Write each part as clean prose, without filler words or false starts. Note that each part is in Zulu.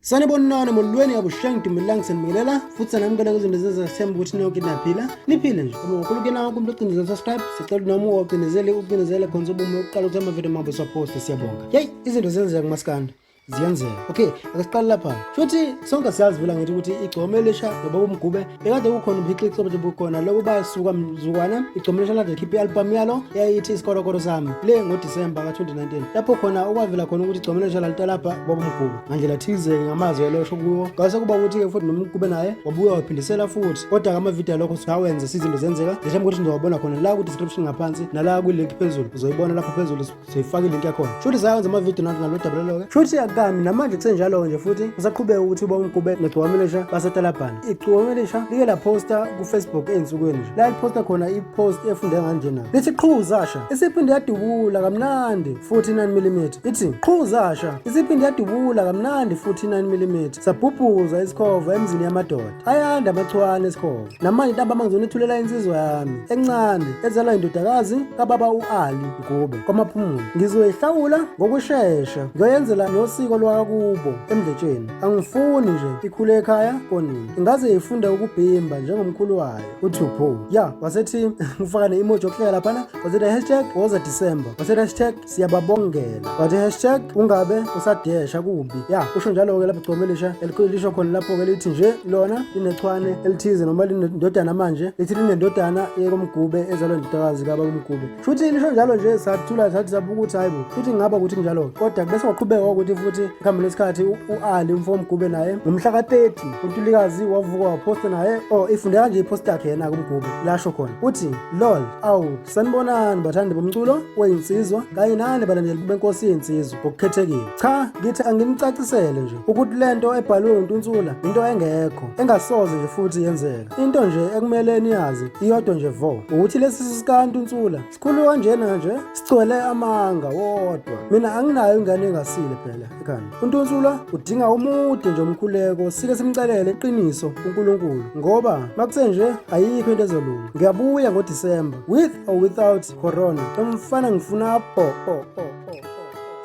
Sanibonani, molweni, abusheng, dumelang, sanibingelela futhi sanamukela kwizinto zezasithemba ukuthi nonke naphila niphile nje. Uma kakhulu ke nawe kumuntu ocindezela subscribe, sicela noma ungawucindezeli ucindezele khona ubume uqala ukuthi amavidiyo mabo siwaposte. Siyabonga. Yeyi, izinto zenzeka kumaskandi, ziyenzeka. Okay, ake siqale lapha. Futhi sonke siyazi vela ngithi ukuthi igcome elisha nobaba uMgube bekade kukhona ubuhixixi obuthi bukhona lokhu basuka mzukwana igcome elisha lade likhipha i-album yalo yayithi Isikorokoro Sami le ngoDisemba ka-2019, lapho khona okwavela khona ukuthi igcome elisha lalitalabha baba uMgube ngandlela thize-ke ngamazwi elosho kuwo. Ngase kuba ukuthi-ke futhi noMgube naye wabuya waphindisela futhi, kodwa-ke amavidiyo alokho sawenze sizinto zenzeka. Ngithemba ukuthi nizowabona khona la ku-description ngaphansi nala kwi-link phezulu, uzoyibona lapho phezulu, soyifaka ilink yakhona. Shuthi sayenza amavidiyo nathi nalo daba lolo-ke. Shuthi akukami namanje kusenjalo-ke nje, futhi kusaqhubeka ukuthi uba uMgube negcokama elisha basetalabhana. Igcokama elisha like laphosta kuFacebook ey'nsukwini nje, la liphosta khona i-post efunde kanjena, lithi qhuzasha isiphinde yadubula kamnandi futhi 9 mm. Ithi qhuzasha isiphinde yadubula kamnandi futhi 9 mm, sabhubhuza isikhova emzini yamadoda, ayanda amachwane esikhova. Namanje ntambama ngizonithulela insizwa yami encane ezalwa indodakazi kababa u-Ali Mgube kwaMaphumulo. Ngizoyihlawula ngokushesha, ngiyoyenzela nosiko lwakubo emdletsheni. Angifuni nje ikhule ekhaya konina, ingaze ifunde ukubhimba njengomkhulu wayo uThupho. Ya, wasethi ufaka ne-emoji yokuhleka laphana, wasethi #WozaDecember, wasethi #siyababongela, wathi #ungabe usadesha kubi. Ya, usho njalo-ke lapho igcome elisha lisho khona lapho-ke, lithi nje lona linechwane elithize noma linendodana manje, lithi linendodana yekomgube ezalwa indodakazi kababa uMgube. Futhi lisho njalo nje, sathula sathi sabuka ukuthi hayi bo, futhi ngingaba ukuthi kunjalo-ke. Kodwa bese kwaqhubeka ukuthi futhi ekuhambeni kwesikhathi u-Ali umfo womgube naye ngomhla ka-30 uNtulikazi wavuka waphosta naye, oh, ifunde kanje iphosta yakhe yena-ke uMgube, lasho khona uthi lol, awu sanibonani bathandi bomculo weyinsizwa kanye nani balandeli benkosi yeyinsizwa ngokukhethekile. Cha, ngithi anginicacisele nje ukuthi lento ebhaliwe uNtunsula into engekho, engasoze nje futhi yenzeka. Into nje ekumele niyazi iyodwa nje vo, ukuthi lesi sisu sikaNtunsula sikhulu kanjena nje sigcwele amanga wodwa. Mina anginayo ingane engasile phela ekhanda. UNtunsula udinga umude nje umkhuleko, sike simcelele iqiniso kuNkulunkulu, ngoba makusenje ayikho into ezolunga. Ngiyabuya ngoDisemba with or without corona. Umfana ngifuna po po po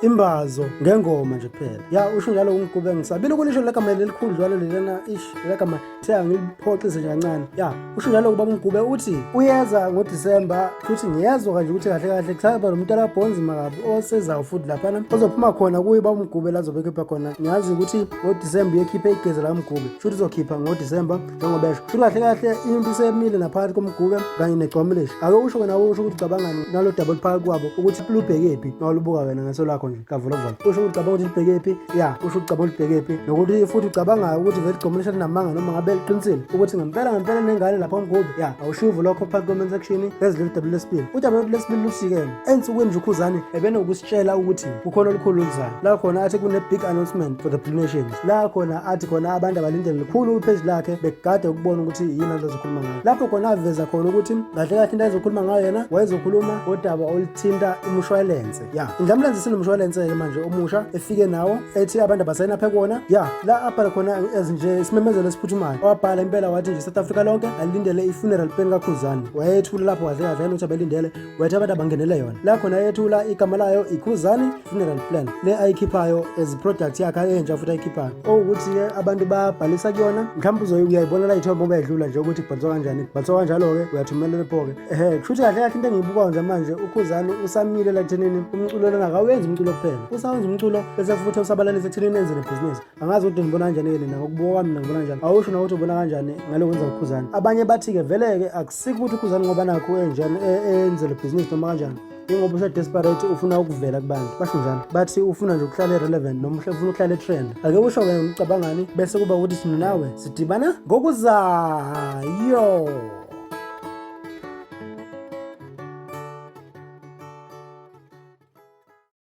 imbazo ngengoma nje kuphela. Ya, usho njalo uMgube. Ngisabile ukulisho legama lelikhudlwana lelana, ish, legama the angiliphoxise nje kancane. Ya, usho njalo kuba uMgube uthi uyeza ngoDisemba, futhi ngiyezwa kanje ukuthi kahle kahle kusaba nomntala bhonzima kabi osezayo futhi laphana ozophuma khona kuye uba uMgube lazobe khipha khona. Ngiyazi ukuthi ngoDisemba uyekhipha igeza laMgube, futhi uzokhipha ngoDisemba njengoba esho. Futhi kahle kahle into isemile naphakathi koMgube kanye negcwamleshi. Ake usho wena, usho ukuthi ucabangani nalo daba oluphakathi kwabo, ukuthi lubhekephi nolubuka wena ngeso lakho nje kavulovula. Usho ukuthi ucabanga ukuthi libhekephi. Ya, usho ukuthi ucabanga ukuthi libhekephi, nokuthi futhi ucabangayo ukuthi vele igcwamleshi linamanga noma ngabe liqinisile ukuthi ngempela ngempela nengane lapha uMgube. Ya, awushuvu lokho phakathi comment section ezileli daba lesibili. Udaba lesibili lusikele ensukwini nje uKhuzani ebenokusitshela ukuthi kukhona olukhulu oluzayo, la khona athi kune-big announcement for the Blue Nations, la khona athi khona abantu abalindele likhulu ipheji lakhe begade ukubona ukuthi yini azokhuluma ngayo. Lapho khona aveza khona ukuthi kahle kahle into azokhuluma ngayo yena, wayezokhuluma ngodaba oluthinta umshwalense. Ya, indlamlenze sinomshwalense-ke manje omusha efike nawo, ethi abantu abasayina phe kuwona. Ya, la abhala khona as nje isimemezelo esiphuthumayo, wabhala impela wathi nje South Africa lonke alindele i-funeral plan kaKhuzani. Wayethula lapho kahle kahle ukuthi abelindele, wathi abantu abangenele yona. La khona yethula igama layo, iKhuzani Funeral Plan le ayikhiphayo as product yakhe entsha futhi ayikhiphayo, owukuthi-ke abantu bayabhalisa kuyona. Mhlawumbe uyayibona la ithombe ngoba yedlula nje ukuthi kubhaliswa kanjani, kubhaliswa kanjalo-ke, uyathumela lapho-ke. Ehe, kusho ukuthi kahle kahle into engiyibukayo nje manje, uKhuzani usamile la ekuthenini umculo lona akawenzi umculo kuphela, usawenza umculo bese futhi usabalalisa ekuthenini enze nebhizinisi. Angazi ukuthi ngibona kanjani-ke nina, ngokubuka kwami mina ngibona kanjani. Awusho nawe ukuthi ubona kanjani ngale kwenza uKhuzani. Abanye bathi-ke vele-ke akusikho ukuthi uKhuzani ngoba nakho enjani enze le bhizinisi noma kanjani, ingoba use-desperate, ufuna ukuvela kubantu. Basho njalo, bathi ufuna nje ukuhlala e-relevant noma ufuna ukuhlala e-trend. Ake usho-ke ucabangani, bese kuba ukuthi sina nawe sidibana ngokuzayo.